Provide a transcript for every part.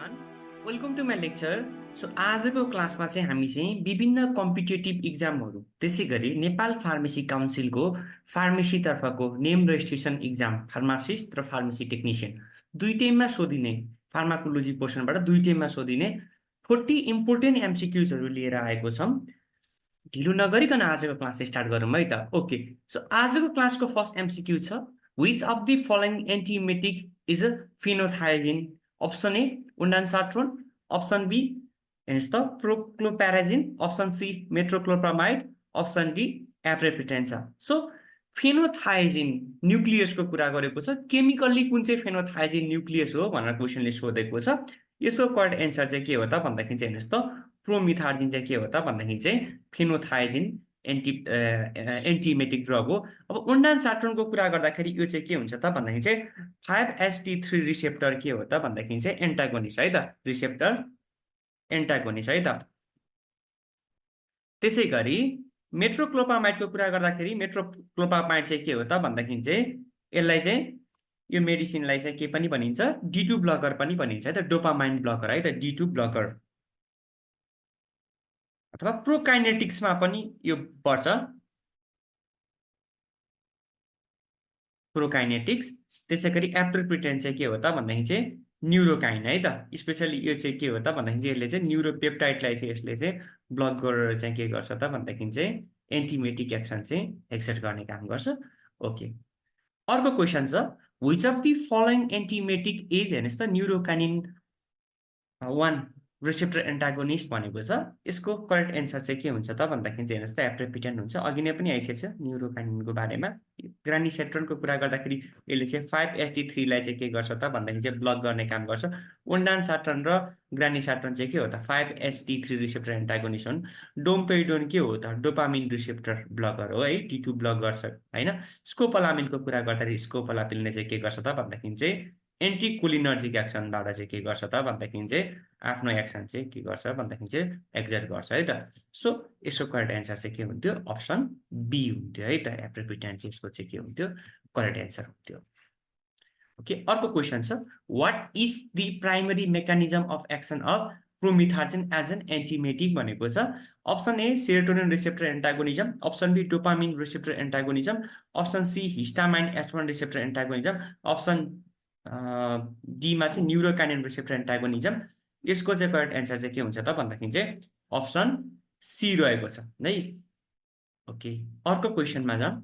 everyone. Welcome to my lecture. So आजको क्लासमा चाहिँ हामी चाहिँ विभिन्न कम्पिटिटिभ इक्जामहरु त्यसैगरी नेपाल फार्मेसी काउन्सिलको फार्मेसी तर्फको नेम रेजिस्ट्रेसन इक्जाम फार्मासिस्ट र फार्मेसी टेक्निशियन दुईटैमा सोधिने फार्माकोलोजी पोर्सनबाट दुईटैमा सोधिने 40 इम्पोर्टेन्ट एमसीक्यूजहरु लिएर आएको छौं। ढिलो नगरिकन आजको क्लास स्टार्ट गरौँ है त। ओके, सो आजको क्लासको फर्स्ट एमसीक्यू छ, which of the following antiemetic is a phenothiazine? Option A, ondansetron. Option B, prochlorperazine. Option C, metoclopramide. Option D, aprepitant. So phenothiazine nucleus को कुरा गरेको छ। केमिकली कुन चाहिँ phenothiazine न्यूक्लियस हो भनेर क्वेशनले सोधेको छ। यसको करेक्ट एन्सर चाहिँ के हो त भन्दाखेरि चाहिँ हेर्नुस् त, प्रोमिथार्जिन चाहिँ के हो त भन्दाखेरि चाहिँ phenothiazine एन्टिमेटिक ड्रग हो। अब ondansetron को कुरा गर्दाखेरि यो चाहिँ के हुन्छ त भन्दाखेरि चाहिँ 5-HT3 रिसेप्टर के हो त भन्दाखेरि चाहिँ एन्टागोनिस्ट है त, रिसेप्टर एन्टागोनिस्ट है त। त्यसैगरी मेट्रोक्लोपामाइड को कुरा गर्दाखेरि मेट्रोक्लोपामाइड चाहिँ के हो त भन्दाखेरि चाहिँ यसलाई चाहिँ यो मेडिसिनलाई चाहिँ के पनि भनिन्छ, D2 ब्लकर पनि भनिन्छ है त, डोपामाइन ब्लकर है त, D2 ब्लकर अथवा प्रोकाइनेटिक्समा पनि यो पर्छ, प्रोकाइनेटिक्स। त्यसैगरी एप्रिपिटेन्ट चाहिँ के हो त भन्दाखेरि चाहिँ न्यूरोकाइन है त। स्पेशली यो चाहिँ के हो त भन्दाखेरि चाहिँ यसले चाहिँ न्यूरोपेप्टाइडलाई चाहिँ यसले चाहिँ ब्लक गरेर चाहिँ के गर्छ त भन्दाखेरि चाहिँ एन्टिमेटिक एक्सन चाहिँ एक्सर्ट गर्ने काम गर्छ। ओके, अर्को क्वेशन छ, which of the following antiemetic is हेर्नुस् त न्यूरोकाइनिन 1 रिसेप्टर एन्टागोनिस्ट भनेको छ। यसको करेक्ट एन्सर चाहिँ के हुन्छ त भन्दाखेरि चाहिँ हेर्नुस् त एप्रिपिटेन्ट हुन्छ। अघि नै पनि आइसकेको छ न्यूरोकाइनिनको बारेमा। ग्रानिसेट्रोनको कुरा गर्दाखेरि यसले चाहिँ 5-HT3 लाई चाहिँ के गर्छ त भन्दाखेरि चाहिँ ब्लक गर्ने काम गर्छ। ondansetron र ग्रानिसेट्रोन चाहिँ के हो त 5-HT3 रिसेप्टर एन्टागोनिस्ट हुन्। डोमपेरिडोन के हो त डोपामिन रिसेप्टर ब्लकर हो है, D2 ब्लक गर्छ हैन। स्कोपोलामिनको कुरा गर्दाखेरि स्कोपोलामिनले चाहिँ के गर्छ त भन्दाखेरि चाहिँ एन्टिकोलिनर्जिक एक्सनबाट चाहिँ के गर्छ त भन्दाखेरि चाहिँ आफ्नो एक्सन चाहिँ के गर्छ भन्दाखेरि चाहिँ एक्जर्ट गर्छ है त। सो यसको करेक्ट एन्सर चाहिँ के हुन्थ्यो, अप्सन बी हुन्थ्यो है त। एप्रिपिटेन्ट चाहिँ यसको चाहिँ के हुन्थ्यो, करेक्ट एन्सर हुन्थ्यो। ओके, अर्को क्वेशन छ, what is the primary mechanism of action of promethazine as an antiemetic भनेको छ। Option A serotonin receptor antagonism, option B dopamine receptor antagonism, option C histamine H1 receptor antagonism, option D मा चाहिँ न्यूरोकाइनिन receptor एन्टागोनिजम। यसको चाहिँ correct answer चाहिँ के हुन्छ त भन्दाखेरि चाहिँ अप्सन सी रहेको छ है। ओके, अर्को क्वेशनमा जाउँ।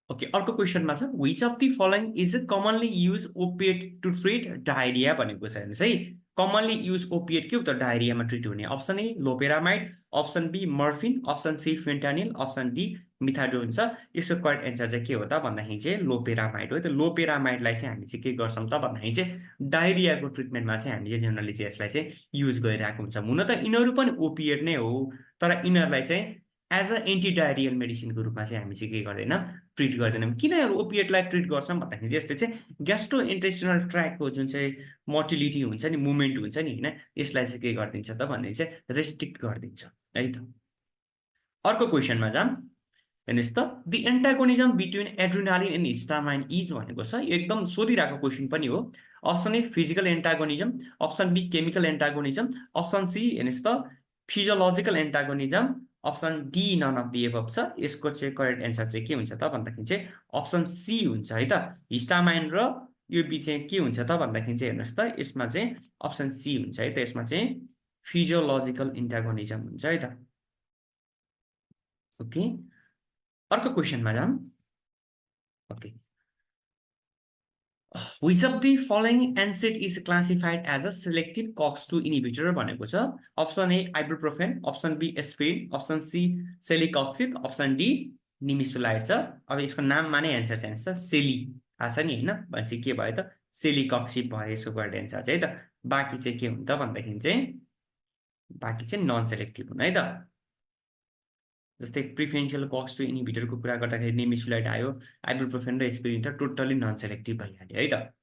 ओके, अर्को क्वेशनमा छ, which of the following is commonly use opiate to treat diarrhoea भनेको छ। हेर्नुस् है, कमनली युज ओपिएट के हो त डायरियामा ट्रिट हुने। Option A loperamide, option B morphine, option C fentanyl, option D methadone छ। यसको करेक्ट एन्सर चाहिँ के हो त भन्दाखेरि चाहिँ लोपेरामाइड हो। त लोपेरामाइडलाई चाहिँ हामी चाहिँ के गर्छौँ त भन्दाखेरि चाहिँ डायरियाको ट्रिटमेन्टमा चाहिँ हामीले जेनरली चाहिँ यसलाई चाहिँ युज गरिरहेको हुन्छ। हुन त यिनीहरू पनि ओपिएट नै हो, तर यिनीहरूलाई चाहिँ एज अ एन्टी डायरियल मेडिसिनको रूपमा चाहिँ हामी चाहिँ के गर्दैनौँ, ट्रिट गर्दैनौँ। किन ओपिएटलाई ट्रिट गर्छौँ भन्दाखेरि चाहिँ यसले चाहिँ ग्यास्ट्रो इन्टेस्टिनल ट्र्याकको जुन चाहिँ मोटिलिटी हुन्छ नि, मुभमेन्ट हुन्छ नि हैन, यसलाई चाहिँ के गरिदिन्छ त भन्ने चाहिँ रेस्ट्रिक्ट गरिदिन्छ है त। अर्को क्वेशनमा जाम। हेर्नुस् त, the antagonism between adrenaline and histamine is भनेको छ। एकदम सोधिरहेको क्वेशन पनि हो। Option A physical antagonism, option B chemical antagonism, option C हेर्नुस् त physiological antagonism, option D none of the above छ। यसको चाहिँ करेक्ट एन्सर चाहिँ के हुन्छ त भन्दाखेरि चाहिँ अप्सन सी हुन्छ है त। हिस्टामाइन र यो बी चाहिँ के हुन्छ त भन्दाखेरि चाहिँ हेर्नुस् त यसमा चाहिँ अप्सन सी हुन्छ है त। यसमा चाहिँ फिजियोलोजिकल एन्टागोनिजम हुन्छ है त। ओके, अर्को क्वेशनमा जाम। Okay, which of the following NSAID is classified as a selective COX-2 inhibitor भनेको छ। Option A ibuprofen, option B aspirin, option C celecoxib, option D nimesulide छ। अब यसको नाममा नै एन्सर चाहिँ आउँछ सेली आछ नि हैन, भनेपछि के भयो त सेलिकॉक्सिब भयो यसको करेक्ट एन्सर चाहिँ है त। बाकी चाहिँ के हुन्छ भन्दाखेरि चाहिँ बाकी चाहिँ नन सेलेक्टिभ हुन है त। जस्तै प्रिफरेन्शियल COX-2 इन्हिबिटरको कुरा गर्दाखेरि निमिसोलाइड आयो, आइबुप्रोफेन र एस्पिरिन त टोटली नन सेलेक्टिभ भइहाल्यो है त।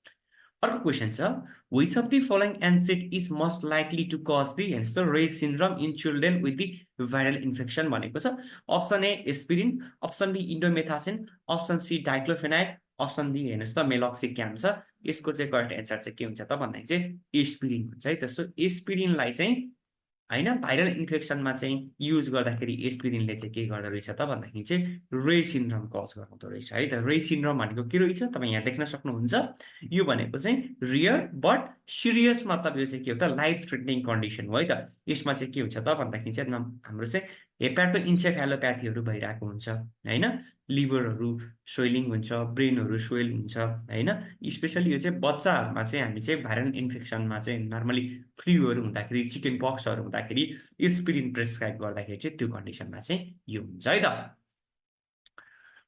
अर्को क्वेशन छ, which of the following NSAID is most likely to cause the Reye syndrome in children with the viral infection भनेको छ। Option A aspirin, option B indomethacin, option C diclofenac, option B हेर्नुहोस् त मेलोक्सिक्याम छ, यसको चाहिँ correct answer चाहिँ के हुन्छ त भन्दाखेरि चाहिँ एस्पिरिन हुन्छ है त। सो एस्पिरिनलाई चाहिँ हैन भाइरल इन्फेक्सनमा चाहिँ युज गर्दाखेरि एस्पिरिनले चाहिँ के गर्दो रहेछ त भन्दाखेरि चाहिँ रे सिन्ड्रोम कज गराउँदो रहेछ है त। रे सिन्ड्रोम भनेको के रहेछ तपाईँ यहाँ देख्न सक्नुहुन्छ। यो भनेको चाहिँ रियर बट सिरियस मतलब यो चाहिँ के हो त लाइफ थ्रेटनिङ कन्डिसन हो है त। यसमा चाहिँ के हुन्छ त भन्दाखेरि चाहिँ हाम्रो चाहिँ हेपाटोइन्सेफेलोप्याथीहरू भइरहेको हुन्छ हैन। लिभरहरू स्वेलिङ हुन्छ, ब्रेनहरू स्वेल हुन्छ हैन। स्पेसली यो चाहिँ बच्चाहरूमा चाहिँ हामी चाहिँ भाइरल इन्फेक्सनमा चाहिँ नर्मली फ्लूहरू हुँदाखेरि चिकन पक्सहरू हुँदाखेरि एस्पिरिन प्रेस्क्राइब गर्दाखेरि चाहिँ त्यो कन्डिसनमा चाहिँ यो हुन्छ है त।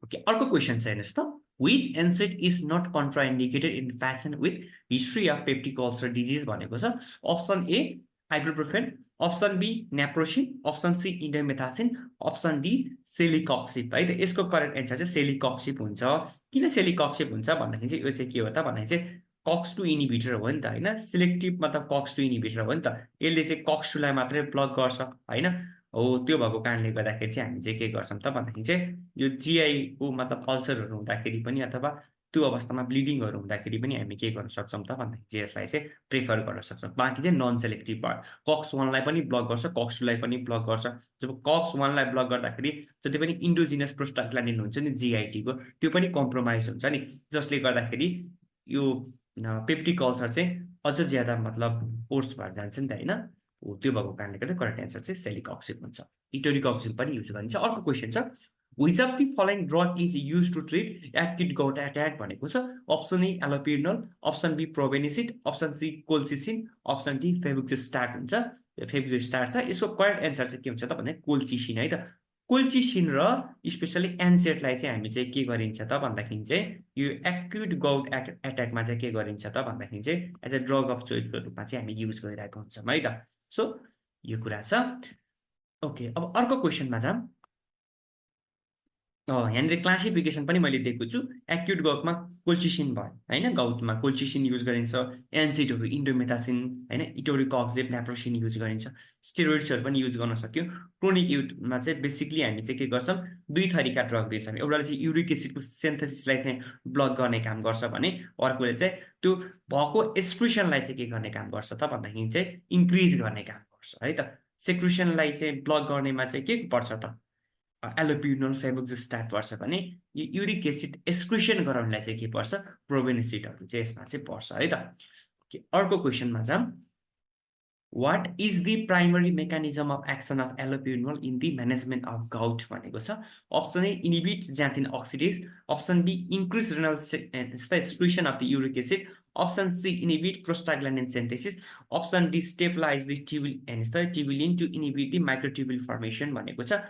ओके अर्को क्वेसन छ हेर्नुहोस् त। Which NSAID is not contraindicated in patient with history of peptic ulcer disease भनेको छ। Option A ibuprofen, option B naproxen, option C indomethacin, option D celecoxib है त। यसको करेक्ट एन्सर चाहिँ सेलिकक्सिब हुन्छ। किन सेलिकक्सिब हुन्छ भन्दाखेरि चाहिँ यो चाहिँ के हो त भन्दाखेरि चाहिँ कक्स टू इनिबिटर हो नि त हैन। सिलेक्टिभ मतलब कक्स टू इनिबिटर हो नि त। यसले चाहिँ कक्स टूलाई मात्रै ब्लक गर्छ हैन। हो त्यो भएको कारणले गर्दाखेरि चाहिँ हामी चाहिँ के गर्छौँ त भन्दाखेरि चाहिँ यो जिआईको मतलब अल्सरहरू हुँदाखेरि पनि अथवा त्यो अवस्थामा ब्लिडिङहरू हुँदाखेरि पनि हामी के गर्न सक्छौँ त भन्दाखेरि चाहिँ यसलाई चाहिँ प्रिफर गर्न सक्छौँ। बाँकी चाहिँ नन सेलेक्टिभ भयो, कक्स वानलाई पनि ब्लक गर्छ, कक्स टूलाई पनि ब्लक गर्छ। जब कक्स वानलाई ब्लक गर्दाखेरि जति पनि इन्डोजिनस प्रोस्टाग्ल्यान्डिन हुन्छ नि जिआइटीको त्यो पनि कम्प्रोमाइज हुन्छ नि, जसले गर्दाखेरि यो पेप्टिक अल्सर चाहिँ अझ ज्यादा मतलब कोर्स भएर जान्छ नि त हैन। त्यो भएको कारणले गर्दा करेक्ट एन्सर चाहिँ सेलिकक्सिब हुन्छ। इटोरिकक्सिब पनि युज गरिन्छ। अर्को क्वेसन छ which of the following drug is used to treat acute gout attack भनेको छ। Option A allopurinol, option B probenecid, option C colchicine, option D febuxostat हुन्छ। फेबुक्सिस्टाट छ। यसको करेक्ट एन्सर चाहिँ के हुन्छ त भने कोल्चिसिन है त। कोल्चिसिन र स्पेसली एन्सेटलाई चाहिँ हामी चाहिँ के गरिन्छ त भन्दाखेरि चाहिँ यो एक्युट गाउट एट्याकमा चाहिँ के गरिन्छ त भन्दाखेरि चाहिँ एज अ ड्रग अफ चोइसको रूपमा चाहिँ हामी युज गरिरहेको हुन्छौँ है त। सो यो कुरा छ। ओके अब अर्को क्वेसनमा जाऊँ। यहाँनिर क्लासिफिकेसन पनि मैले दिएको छु। एक्युट गाउटमा कोल्चिसिन भयो हैन, गाउटमा कोल्चिसिन युज गरिन्छ। एन्सिडहरू इन्डोमेथासिन हैन, इटोरिकक्सिब, नेप्रोसिन युज गरिन्छ। स्टेरोइड्सहरू पनि युज गर्न सक्यो। क्रोनिक युथमा चाहिँ बेसिकली हामी चाहिँ के गर्छौँ दुई थरीका ड्रग दिन्छौँ। एउटाले चाहिँ युरिक एसिडको सिन्थेसिसलाई चाहिँ ब्लक गर्ने काम गर्छ भने अर्कोले चाहिँ त्यो भएको एक्सक्रिसनलाई चाहिँ के गर्ने काम गर्छ त भन्दाखेरि चाहिँ इन्क्रिज गर्ने काम गर्छ है त। सेक्रिसनलाई चाहिँ ब्लक गर्नेमा चाहिँ के पर्छ त एलोपिरिनोल, फेबुक्सिस्टाट पर्छ भने यो युरिक एसिड एक्सक्रिसन गराउनलाई चाहिँ के पर्छ प्रोभेनिसिडहरू चाहिँ यसमा चाहिँ पर्छ है त। अर्को क्वेसनमा जाऊँ। What is the primary mechanism of action of allopurinol in the management of gout भनेको छ। Option A inhibit xanthine oxidase, option B increase renal secretion of the uric acid, option C inhibit prostaglandin synthesis, option D stabilize the tubulin to inhibit the microtubule formation भनेको छ।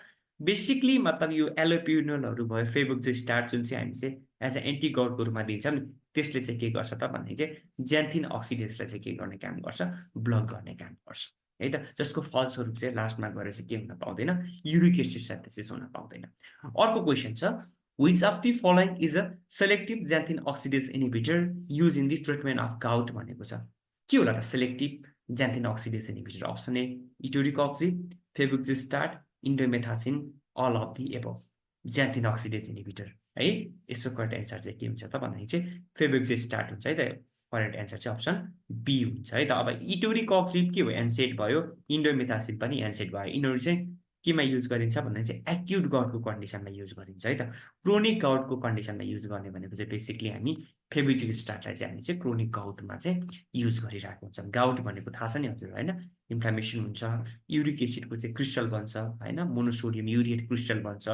Basically मतलब यो एलोपिरिनोलहरू भयो, फेबुक्सिस्टाट जुन चाहिँ हामी चाहिँ एज अ एन्टी गाउटको रूपमा दिन्छौँ नि त्यसले चाहिँ के गर्छ त भन्दाखेरि चाहिँ ज्यान्थिन अक्सिडेजलाई चाहिँ के गर्ने काम गर्छ ब्लक गर्ने काम गर्छ है त। जसको फलस्वरूप चाहिँ लास्टमा गएर चाहिँ के हुन पाउँदैन युरिक एसिड सिन्थेसिस हुन पाउँदैन। अर्को क्वेसन छ which of the following is a selective xanthine oxidase inhibitor used in the treatment of gout भनेको छ। के होला त selective xanthine oxidase inhibitor? Option A etoricoxib, febuxostat, indomethacin, all of the above. Xanthine oxidase inhibitor है। यसको correct answer चाहिँ के हुन्छ त भन्दाखेरि चाहिँ फेबुक्सिस्टाट हुन्छ है त। करेक्ट एन्सर चाहिँ अप्सन बी हुन्छ है त। अब इटोरिकक्सिब के हो एन्सेट भयो, इन्डोमेथासिन पनि एन्सेट भयो। यिनीहरू चाहिँ केमा युज गरिन्छ भन्दाखेरि चाहिँ एक्युट गाउटको कन्डिसनमा युज गरिन्छ है त। क्रोनिक गाउटको कन्डिसनमा युज गर्ने भनेको चाहिँ बेसिकली हामी फेबुक्सिस्टाटलाई चाहिँ हामी चाहिँ क्रोनिक गाउटमा चाहिँ युज गरिरहेको हुन्छौँ। गाउट भनेको थाहा छ नि हजुर होइन, इन्फ्लामेसन हुन्छ, युरिक एसिडको चाहिँ क्रिस्टल बन्छ होइन, मोनोसोडियम युरिएट क्रिस्टल बन्छ।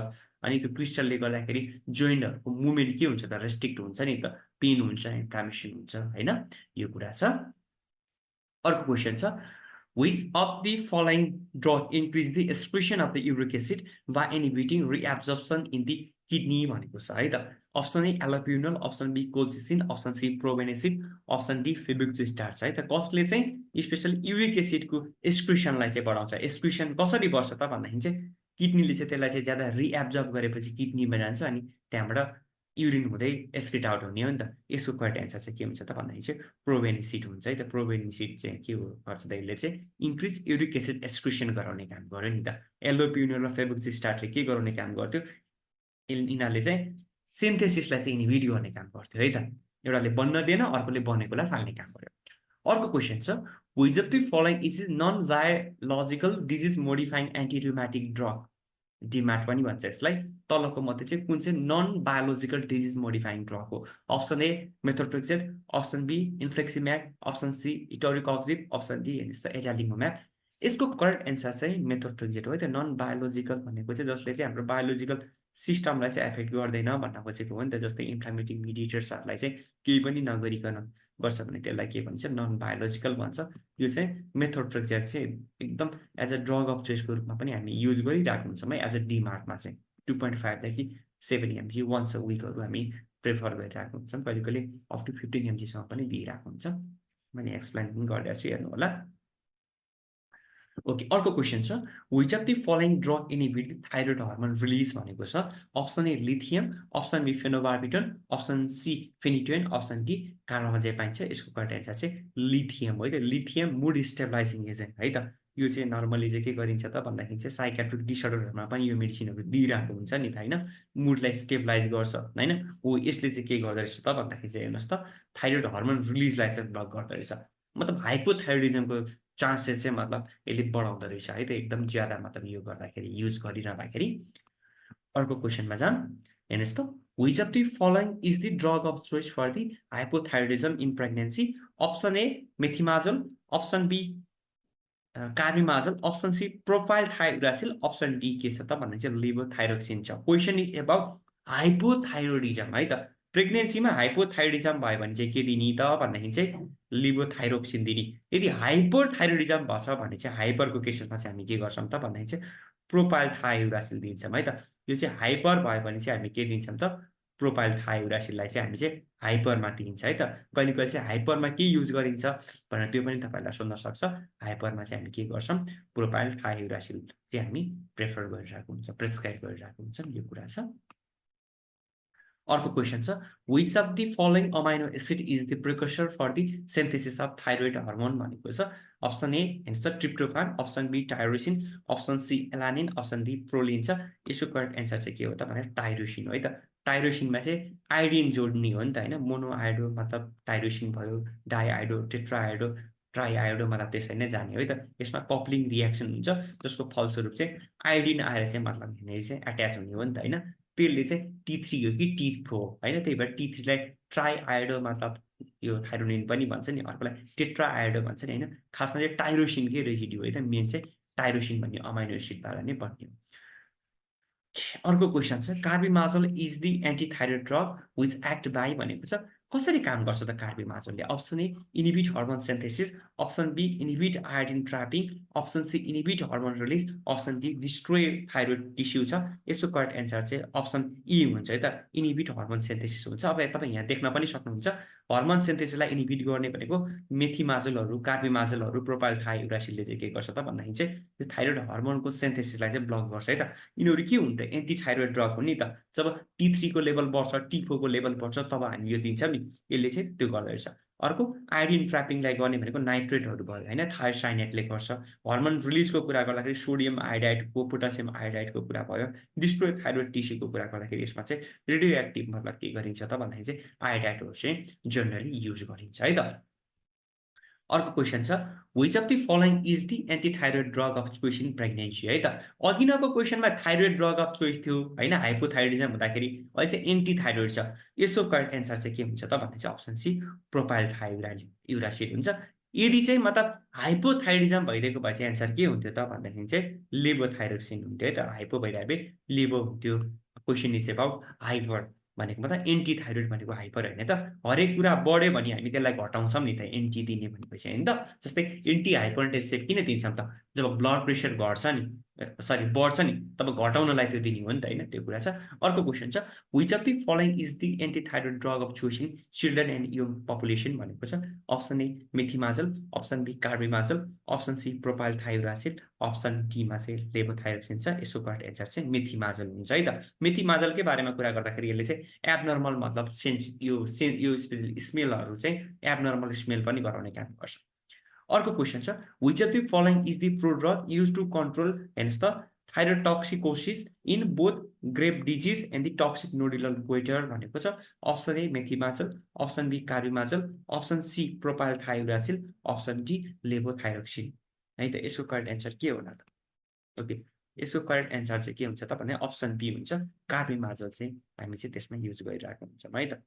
अनि त्यो क्रिस्टलले गर्दाखेरि जोइन्टहरूको मुभमेन्ट के हुन्छ त रेस्ट्रिक्ट हुन्छ नि त, पेन हुन्छ, इन्फ्लामेसन हुन्छ होइन, यो कुरा छ। अर्को क्वेसन छ which of the following drug increase the excretion of the uric acid by inhibiting reabsorption in the kidney भनेको छ है त। Option A allopurinol, option B colchicine, option C probenecid, option D febuxostat छ है त। कसले चाहिँ स्पेशली युरिक एसिडको एक्सक्रिसनलाई चाहिँ बढाउँछ। एक्सक्रिसन कसरी बढ्छ त भन्दाखेरि चाहिँ किडनीले चाहिँ त्यसलाई चाहिँ ज्यादा रिएब्जर्ब गरेपछि किडनीमा जान्छ अनि त्यहाँबाट युरिन हुँदै एक्सक्रिट आउट हुने हो नि त। यसको करेक्ट एन्सर चाहिँ के हुन्छ त भन्दाखेरि चाहिँ प्रोभेनिसिड हुन्छ है त। प्रोभेनिसिड चाहिँ के गर्छ त यसले चाहिँ इन्क्रिज युरिक एसिड एक्सक्रिसन गराउने काम गर्यो नि त। एलोपिरिनोल र फेबुक्सिस्टाटले के गराउने काम गर्थ्यो यिनीहरूले चाहिँ सिन्थेसिसलाई चाहिँ इन्हिबिट गर्ने काम गर्थ्यो है त। एउटाले बन्न दिएन, अर्कोले बनेकोलाई फाल्ने काम गर्यो। अर्को क्वेसन छ, which of the following is non biological disease modifying anti rheumatic drug? DMARD पनि भन्छ यसलाई। तलको मध्ये चाहिँ कुन चाहिँ non biological disease modifying drug हो? Option A methotrexate, option B infliximab, option C etoricoxib, option D हेर्नुहोस् त एडालिमुम्याब। यसको करेक्ट एन्सर चाहिँ मेथोट्रेक्सेट हो है त। नन बायोलोजिकल भनेको चाहिँ जसले चाहिँ हाम्रो बायोलोजिकल सिस्टमलाई चाहिँ एफेक्ट गर्दैन भन्न खोजेको हो नि त। जस्तै इन्फ्लामेटरी मिडिएटर्सहरूलाई चाहिँ केही पनि नगरिकन गर्छ भने त्यसलाई के भन्छ? नन बायोलोजिकल भन्छ। यो चाहिँ मेथोट्रेक्सेट चाहिँ एकदम एज अ ड्रग अफ चोइसको रूपमा पनि हामी युज गरिरहेको हुन्छौँ है। एज अ डिमार्टमा चाहिँ 2.5 देखि 7 mg वन्स अ विकहरू हामी प्रेफर गरिरहेको हुन्छौँ। कहिले कहिले अप टु 15 mgसम्म पनि दिइरहेको हुन्छ। मैले एक्सप्लेन पनि गरिरहेको छु, हेर्नु होला। ओके, अर्को क्वेसन छ, which of the following drug inhibit the thyroid hormone release भनेको छ। Option A lithium, option B phenobarbitone, option C phenytoin, option D carbamazepine छ। यसको करेक्ट एन्सर चाहिँ लिथियम हो है त। लिथियम मुड स्टेबलाइजिङ एजेन्ट है त। यो चाहिँ नर्मली चाहिँ के गरिन्छ त भन्दाखेरि चाहिँ साइकेट्रिक डिसअर्डरहरूमा पनि यो मेडिसिनहरू दिइरहेको हुन्छ नि त होइन। मुडलाई स्टेबलाइज गर्छ होइन। हो यसले चाहिँ के गर्दो रहेछ त भन्दाखेरि चाहिँ हेर्नुहोस् त, थाइरोइड हर्मोन रिलिजलाई चाहिँ ब्लक गर्दो रहेछ। मतलब हाइपोथाइरोइडिजमको चान्सेस चाहिँ मतलब यसले बढाउँदो रहेछ है त, एकदम ज्यादा मतलब यो गर्दाखेरि, युज गरिरहँदाखेरि। अर्को क्वेसनमा जाम, हेर्नुहोस् त, which of the following is the drug of choice for the hypothyroidism in pregnancy? Option A methimazole, option B carbimazole, option C propylthiouracil, option D के छ त भन्ने चाहिँ लेभोथाइरोक्सिन छ। क्वेसन इज एबाउट हाइपोथाइरोइडिजम है त। प्रेग्नेन्सीमा hypothyroidism भयो भने चाहिँ के दिने त भन्दाखेरि चाहिँ लेभोथाइरोक्सिन दिने। यदि हाइपरथाइरोइडिजम भएछ भने चाहिँ हाइपरको केसमा चाहिँ हामी के गर्छौँ त भन्दाखेरि चाहिँ प्रोपाइल थाइरोसिल दिन्छौँ है त। यो चाहिँ हाइपर भयो भने चाहिँ हामी के दिन्छौँ त प्रोपाइल थाइरोसिललाई चाहिँ हामी चाहिँ हाइपरमा दिन्छ है त। कहिले कहिले चाहिँ हाइपरमा के युज गरिन्छ भनेर त्यो पनि तपाईँलाई सोध्न सक्छ। हाइपरमा चाहिँ हामी के गर्छौँ प्रोपाइल थाइरोसिल चाहिँ हामी प्रेफर गरिरहेको हुन्छ, प्रेस्क्राइब गरिरहेको हुन्छ, यो कुरा छ। अर्को क्वेसन छ, which of the following amino acid is the precursor for the synthesis of thyroid hormone भनेको छ। अप्सन ए हेर्नुहोस् त tryptophan, option B tyrosine, option C alanine, option D proline छ। यसको करेक्ट एन्सर चाहिँ के हो त भने टाइरोसिन हो है त। टाइरोसिनमा चाहिँ आयोडिन जोड्ने हो नि त होइन। मोनोआयोडो मतलब टाइरोसिन भयो, डाइआयोडो, टेट्राआयोडो, ट्राइआयोडो मतलब त्यसरी नै जाने हो है त। यसमा कप्लिङ रियाक्सन हुन्छ जसको फलस्वरूप चाहिँ आयोडिन आएर चाहिँ मतलब यहाँनिर चाहिँ एट्याच हुने हो नि त होइन। त्यसले चाहिँ T3 हो कि T4 हो होइन। त्यही भएर T3लाई ट्राइआयोडो मतलब यो थाइरोनिन पनि भन्छ नि, अर्कोलाई टेट्राआयोडो भन्छ नि होइन। खासमा चाहिँ टाइरोसिनकै रेसिड्यु है त, मेन चाहिँ टाइरोसिन भन्ने अमाइनो एसिडबाट नै बन्ने हो। अर्को क्वेसन छ, carbimazole is the antithyroid drug which act by भनेको छ। कसरी काम गर्छ त कार्बिमाजोलले? Option A inhibit hormone synthesis, option B inhibit iodine trapping, option C inhibit hormone release, option D destroy thyroid tissue छ। यसको करेक्ट एन्सर चाहिँ अप्सन ई हुन्छ है त, इनिबिट हर्मोन सिन्थेसिस हुन्छ। अब तपाईँ यहाँ देख्न पनि सक्नुहुन्छ हर्मोन सिन्थेसिसलाई इनिबिट गर्ने भनेको मेथिमाजोलहरू, कार्बिमाजोलहरू, प्रोपाइल थाइरोसिलले चाहिँ के गर्छ त भन्दाखेरि चाहिँ यो थाइरोइड हर्मोनको सिन्थेसिसलाई चाहिँ ब्लक गर्छ है त। यिनीहरू के हुन्छ एन्टी थाइरोइड ड्रग हो नि त। जब T3 को लेभल बढ्छ, T4 को लेभल बढ्छ तब हामी यो दिन्छौँ नि, यसले चाहिँ त्यो गर्दो रहेछ। अर्को आयोडिन ट्र्यापिङलाई गर्ने भनेको नाइट्रेटहरू भयो होइन, थायोसाइनेटले गर्छ। हर्मोन रिलिजको कुरा गर्दाखेरि सोडियम आयोडाइडको, पोटासियम आयोडाइडको कुरा भयो। डिस्ट्रोय थाइरोइड टिस्युको कुरा गर्दाखेरि यसमा चाहिँ रेडियो एक्टिभ मतलब के गरिन्छ त भन्दाखेरि चाहिँ आयोडाइडहरू चाहिँ जनरली युज गरिन्छ है त। अर्को क्वेसन छ, which of the following is the antithyroid drug of choice in pregnancy है त। अघिनको क्वेसनमा थाइरोइड ड्रग अफ चोइस थियो होइन, हाइपोथाइरोइडिजम हुँदाखेरि, अहिले चाहिँ एन्टिथाइरोइड छ। यसको करेक्ट एन्सर चाहिँ के हुन्छ त भन्दा चाहिँ अप्सन सी प्रोपाइल थाइरोइड युरासिड हुन्छ। यदि चाहिँ मतलब हाइपोथाइरोइडिजम भइदिएको भए चाहिँ एन्सर के हुन्थ्यो त भन्दाखेरि चाहिँ लेभोथाइरोक्सिन हुन्थ्यो है त। हाइपो भइरहेको भए लेभो हुन्थ्यो। क्वेसन इज एबाउट हाइपर भनेको मतलब एन्टी थाइरोइड भनेको हाइपर होइन त। हरेक कुरा बढ्यो भने हामी त्यसलाई घटाउँछौँ नि त, एन्टी दिने भनेपछि होइन त। जस्तै एन्टी हाइपरटेन्सिभ किन दिन्छौँ त? जब ब्लड प्रेसर घट्छ नि, सरी बढ्छ नि, तब घटाउनलाई त्यो दिने हो नि त होइन, त्यो कुरा छ। अर्को क्वेसन छ, which of the following is the antithyroid drug of choice in children and young population भनेको छ। Option A methimazole, option B carbimazole, option C propylthiouracil, option डीमा चाहिँ लेभोथाइरोक्सिन छ। यसको करेक्ट एन्सर चाहिँ मेथिमाजोल हुन्छ है त। मेथिमाजोलकै बारेमा कुरा गर्दाखेरि यसले चाहिँ एबनर्मल मतलब यो स्मेलहरू चाहिँ एबनर्मल स्मेल पनि गराउने काम गर्छ। अर्को क्वेसन छ, which of the following is the prodrug use to control हेर्नुहोस् त thyrotoxicosis in both Graves disease and the toxic nodular goitre भनेको छ option A methimazole, option B carbimazole, option C propylthiouracil, option D levothyroxine है त। यसको correct answer के होला त? ओके, यसको करेक्ट एन्सर चाहिँ के हुन्छ त भने अप्सन बी हुन्छ, कार्बिमाजल चाहिँ हामी चाहिँ त्यसमा युज गरिरहेको हुन्छौँ है त।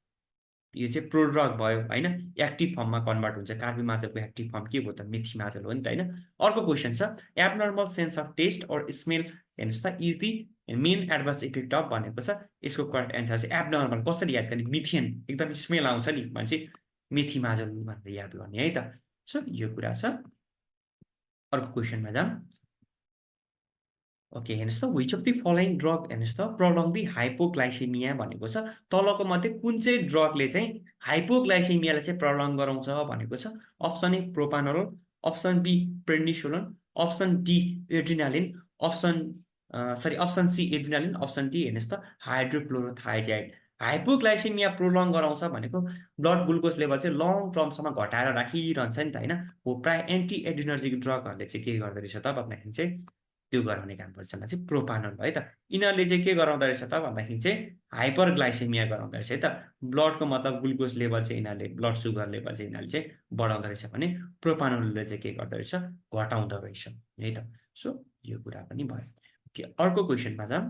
यो चाहिँ प्रोड्रग भयो होइन, एक्टिभ फर्ममा कन्भर्ट हुन्छ। कार्बिमाजलको एक्टिभ फर्म के भयो त? मेथिमाजल हो नि त होइन। अर्को क्वेसन छ एब्नर्मल सेन्स अफ टेस्ट और स्मेल हेर्नुहोस् त is the main adverse effect of भनेको छ। यसको करेक्ट एन्सर चाहिँ एब्नर्मल। कसरी याद गर्ने? मिथेन एकदम स्मेल आउँछ नि भनेपछि मेथिमाजल भनेर याद गर्ने है त। सो यो कुरा छ। अर्को क्वेसनमा जाऊँ। ओके, हेर्नुहोस् त which of the following drug हेर्नुहोस् त प्रलङ दि हाइपोग्लाइसेमिया भनेको छ। तलको मध्ये कुन चाहिँ ड्रगले चाहिँ हाइपोग्लाइसेमियालाई चाहिँ प्रलङ गराउँछ भनेको छ। Option A propranolol, option B prednisolone, option D adrenaline, option C adrenaline, option D हेर्नुहोस् त हाइड्रोक्लोरोथाइजाइड। हाइपोग्लाइसेमिया प्रोलङ गराउँछ भनेको ब्लड ग्लुकोज लेभल चाहिँ लङ टर्मसम्म घटाएर राखिरहन्छ नि त होइन। हो प्रायः एन्टी एड्रिनर्जिक ड्रगहरूले चाहिँ के गर्दो रहेछ त भन्दाखेरि चाहिँ त्यो गराउने काम गर्छ चाहिँ प्रोपानोल है त। यिनीहरूले चाहिँ के गराउँदो रहेछ त भन्दाखेरि चाहिँ हाइपरग्लाइसेमिया गराउँदो रहेछ है त। ब्लडको मतलब ग्लुकोज लेभल चाहिँ यिनीहरूले, ब्लड सुगर लेभल चाहिँ यिनीहरूले चाहिँ बढाउँदो रहेछ भने प्रोपानोलले चाहिँ के गर्दो रहेछ? घटाउँदो रहेछ है त। सो यो कुरा पनि भयो। ओके, अर्को क्वेसनमा जाऊँ।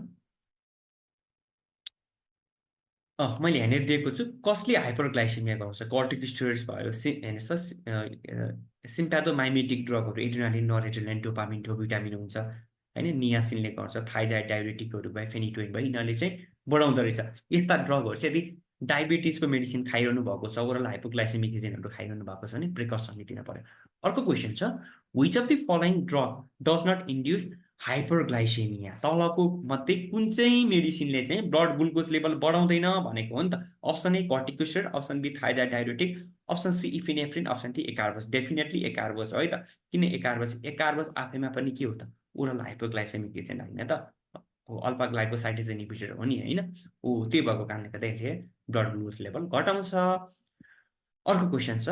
मैले यहाँनिर दिएको छु कसले हाइपरग्लाइसेमिया गराउँछ। कर्टिकोस्टेरोइड्स भयो, हेर्नुहोस् त सिम्प्याथोमाइमेटिक ड्रगहरू एड्रिनालिन, नोरएड्रिनालिन, डोपामिन, डोभिटामिन हुन्छ होइन। नियासिनले गर्छ, थाइजाइड डायबिटिकहरू भयो, फेनिटोइन भयो, यिनीहरूले चाहिँ बढाउँदो रहेछ। यस्ता ड्रगहरू चाहिँ यदि डायबिटिजको मेडिसिन खाइरहनु भएको छ, ओरल हाइपोग्लाइसेमिक एजेन्टहरू खाइरहनु भएको छ भने प्रिकसन लिनु पर्यो। अर्को क्वेसन छ which of the following drug does not induce hyperglycaemia. तलको मध्ये कुन चाहिँ मेडिसिनले चाहिँ ब्लड ग्लुकोज लेभल बढाउँदैन भनेको हो नि त। Option A corticosteroid, option B thiazide diabetic, option C epinephrine, option D acarbose. Definitely acarbose है त। किन एकार्बोस? एकार्बोस आफैमा पनि के हो त? ओरल हाइपोग्लाइसेमिक एजेन्ट होइन त, अल्फा ग्लाइकोसाइडेज इन्हिबिटर हो नि होइन। त्यो भएको कारणले गर्दा यसले ब्लड ग्लुकोज लेभल घटाउँछ। अर्को क्वेसन छ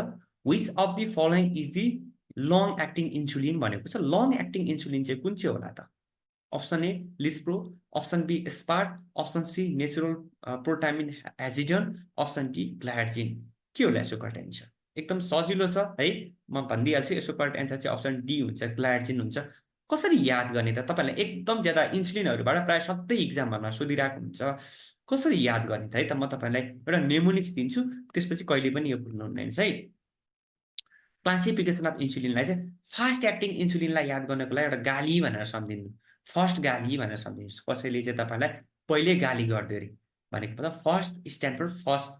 which of the following is the long acting insulin भनेको छ। लङ एक्टिङ इन्सुलिन चाहिँ कुन चाहिँ होला त? Option A lispro, option B aspart, option C natural protamine Hagedorn, option D glargine. के होला यसको करेक्ट एन्सर? एकदम सजिलो छ है, म भनिदिइहाल्छु। यसको करेक्ट एन्सर चाहिँ अप्सन डी हुन्छ, ग्लाइडजिन हुन्छ। कसरी याद गर्ने त? तपाईँलाई एकदम ज्यादा इन्सुलिनहरूबाट प्रायः सधैँ इक्जामहरूमा सोधिरहेको हुन्छ। कसरी याद गर्ने त है त? म तपाईँलाई एउटा नेमोनिक्स दिन्छु, त्यसपछि कहिले पनि यो भुल्नुहुन्न है। क्लासिफिकेसन अफ इन्सुलिनलाई चाहिँ फास्ट एक्टिङ इन्सुलिनलाई याद गर्नको लागि एउटा गाली भनेर सम्झिनु, फर्स्ट गाली भनेर सम्झिनुहोस्। कसैले चाहिँ तपाईँलाई पहिले गाली गर्दै अरे भनेको मतलब फर्स्ट स्ट्यान्ड फर फर्स्ट,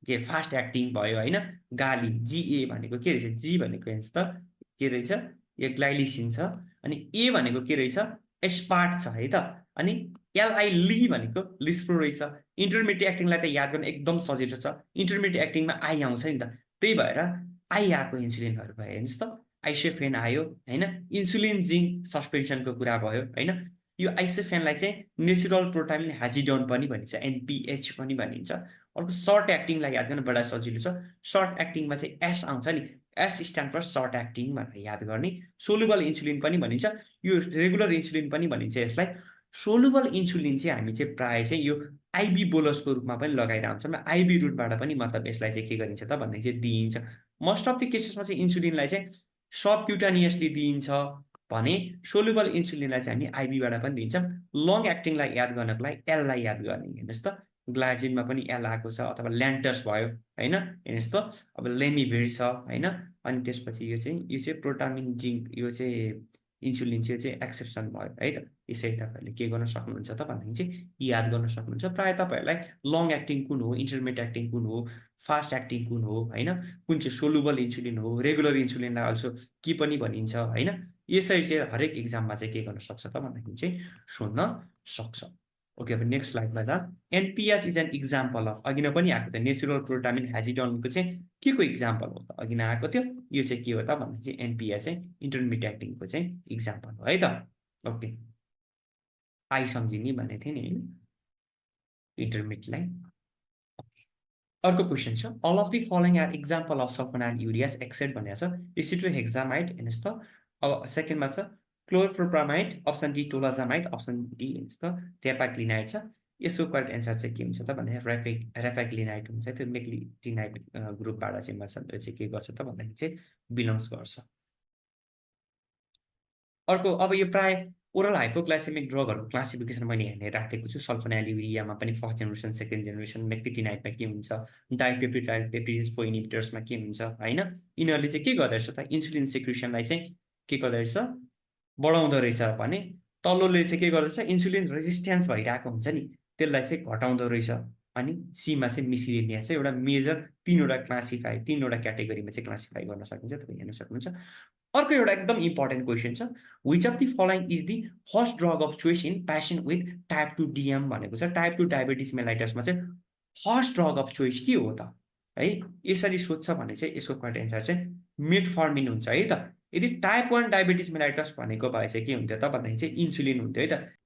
के फास्ट एक्टिङ भयो होइन। गाली जिए भनेको के रहेछ? जी भनेको हेर्नुहोस् त के रहेछ? यो ग्लाइलिसिन छ। अनि ए भनेको के रहेछ? एस्पार्ट छ है त। अनि एलआई ली भनेको लिस्प्रो रहेछ। इन्टरमिडिएट एक्टिङलाई त याद गर्न एकदम सजिलो छ, इन्टरमिडिएट एक्टिङमा आई आउँछ नि त। त्यही भएर आई आएको इन्सुलिनहरू भयो हेर्नुहोस् त। आइसोफेन आयो होइन, इन्सुलिन जिङ्क सस्पेन्सनको कुरा भयो होइन। यो आइसोफेनलाई चाहिँ नेचुरल प्रोटामिन हेजिडोन पनि भनिन्छ, एनपिएच पनि भनिन्छ। अर्को सर्ट एक्टिङलाई याद गर्न बडा सजिलो छ। सर्ट एक्टिङमा चाहिँ एस आउँछ नि, S stand for short acting भनेर याद गर्ने। सोलुबल इन्सुलिन पनि भनिन्छ, यो रेगुलर इन्सुलिन पनि भनिन्छ यसलाई। सोलुबल इन्सुलिन चाहिँ हामी चाहिँ प्रायः चाहिँ यो आइबी बोलसको रूपमा पनि लगाइरहन्छौँ। आइबी रुटबाट पनि मतलब यसलाई चाहिँ के गरिन्छ त भन्ने चाहिँ दिइन्छ। मोस्ट अफ द केसेसमा चाहिँ इन्सुलिनलाई चाहिँ सबक्युटानियसली दिइन्छ भने सोलुबल इन्सुलिनलाई चाहिँ हामी आइबीबाट पनि दिन्छौँ। लङ एक्टिङलाई याद गर्नको लागि एललाई याद गर्ने। हेर्नुहोस् त ग्लाइजिनमा पनि एल आएको छ, अथवा ल्यान्टस भयो होइन। हेर्नुहोस् त अब लेमिभिर छ होइन। अनि त्यसपछि यो चाहिँ प्रोटामिन जिङ्क, यो चाहिँ इन्सुलिन चाहिँ एक्सेप्सन भयो है त। यसरी तपाईँहरूले के गर्न सक्नुहुन्छ त भन्दाखेरि चाहिँ याद गर्न सक्नुहुन्छ। प्रायः तपाईँहरूलाई लङ एक्टिङ कुन हो, इन्टरमिडिएट एक्टिङ कुन हो, फास्ट एक्टिङ कुन हो होइन, कुन चाहिँ सोलुबल इन्सुलिन हो, रेगुलर इन्सुलिनलाई अल्सो के पनि भनिन्छ होइन। यसरी चाहिँ हरेक इक्जाममा चाहिँ के गर्न सक्छ त भन्दाखेरि चाहिँ सोध्न सक्छ। ओके, अब नेक्स्ट स्लाइडमा जाँ। एनपिएच इज एन इक्जाम्पल अफ, अघि नै पनि आएको थियो नेचुरल प्रोटामिन हेजिडोनको चाहिँ के को इक्जाम्पल हो त? अघि नै आएको थियो। यो चाहिँ के हो त भन्दा चाहिँ एनपिएच चाहिँ इन्टरमिडिएट एक्टिङको चाहिँ इक्जाम्पल हो है त। ओके, आई सम्झिने भनेको थिएँ नि होइन इन्टरमिडिएटलाई। अर्को क्वेसन छ all of the following are example of sulfonylureas युरियास एक्सेप्ट भनेको छ एसिट्रोहेक्सामाइड। हेर्नुहोस् त अब सेकेन्डमा छ chlorpropamide, option D tolazamide, option D हेर्नुहोस् त टेपाक्लिनाइड छ। यसको करेक्ट एन्सर चाहिँ के हुन्छ त भन्दाखेरि र्याफाग्लिनाइट हुन्छ। त्यो मेग्लिटिनाइट ग्रुपबाट चाहिँ चाहिँ के गर्छ त भन्दाखेरि चाहिँ बिलोङ्स गर्छ। अर्को अब यो प्राय ओरल हाइपोग्लाइसेमिक ड्रगहरूको क्लासिफिकेसन मैले हेर्ने राखेको छु। सल्फोनाइल्युरियामा पनि फर्स्ट जेनेरेसन, सेकेन्ड जेनेरेसन, मेक्लिटिनाइटमा के हुन्छ, डाइपेप्टिडाइल पेप्टिडेज इनिबिटर्समा के हुन्छ होइन। यिनीहरूले चाहिँ के गर्दो रहेछ त इन्सुलिन सेक्रेसनलाई चाहिँ के गर्दो रहेछ बढाउँदो रहेछ भने तल्लोले चाहिँ के गर्दछ इन्सुलिन रेजिस्टेन्स भइरहेको हुन्छ नि त्यसलाई चाहिँ घटाउँदो रहेछ। अनि सीमा चाहिँ मिसिलिनियस चाहिँ एउटा मेजर तीनवटा क्याटेगोरीमा चाहिँ क्लासिफाई गर्न सकिन्छ, तपाईँ हेर्न सक्नुहुन्छ। अर्को एउटा एकदम इम्पोर्टेन्ट क्वेसन छ, which of the following is the first drug of choice in patient with type 2 DM भनेको छ। टाइप 2 डायबिटिज मेलाइटसमा चाहिँ फर्स्ट ड्रग अफ चोइस के हो त है। यसरी सोध्छ भने चाहिँ यसको करेक्ट एन्सर चाहिँ मेटफर्मिन हुन्छ है त। यदि टाइप 1 डायबिटिज मेलाइटस भनेको भए चाहिँ के हुन्थ्यो त भन्दाखेरि चाहिँ इन्सुलिन हुन्थ्यो है त।